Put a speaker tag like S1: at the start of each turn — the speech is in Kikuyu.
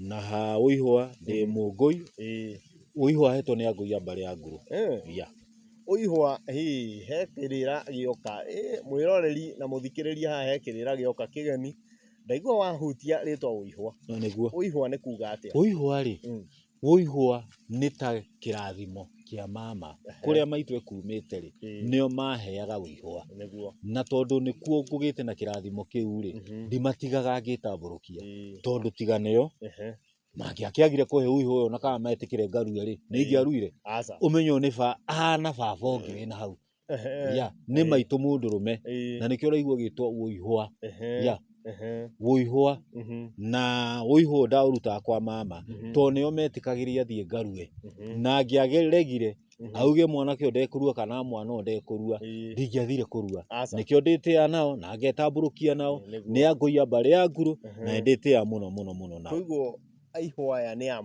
S1: Na ha ũihwa ndĩ Mũngũi. Ũihwa hetwo nĩ Angũi a mbarĩ ya Ngũrũ. Ya.
S2: Ũihwa hĩ he kĩrĩra gĩoka. Mwĩroreri na mũthikĩrĩria, haha he kĩrĩra gĩoka kĩgeni. Ndaigua wahutia rĩtwa ũihwa.
S1: No nĩguo.
S2: Ũihwa nĩ kuga atĩa?
S1: Ũihwa rĩ, ũihwa nĩ ta kĩrathimo kĩa mama. Kũrĩa maitũ ekumĩte rĩ, nĩo maheaga ũihwa. Na tondũ nĩkuo ngũgĩte na kĩrathimo kĩu rĩ, ndimatigaga ngĩtambũrũkia. Tondũ tiga nĩo, mangĩakĩagire kũhe ũihwa ũyũ na kana metĩkĩre ngarue rĩ, nĩ ingĩaruire?
S2: Aca.
S1: Ũmenye ũyũ nĩ ahana baba ũngĩ wĩna hau. Ya, nĩ maitũ mũndũrũme. Na nĩkĩo ũraigua ũgĩtwo ũihwa. Ya, ũihwa. Na ũihwa ndaũrutaga kwa mama, tondũ nĩo metĩkagĩria thiĩ ngarue. Na angĩaregire, auge mwanake ũyũ ndekũrua kana mwana ũyũ ndekũrua, ndingĩathire kũrua.
S2: Aca.
S1: Nĩkĩo ndĩtĩaga nao na ngetambũrũkia nao.
S2: Nĩguo.
S1: Nĩ Angũi a mbarĩ ya Nguru, na nĩndĩtĩaga mũno mũno mũno nao.
S2: Koguo aihwa aya nĩ a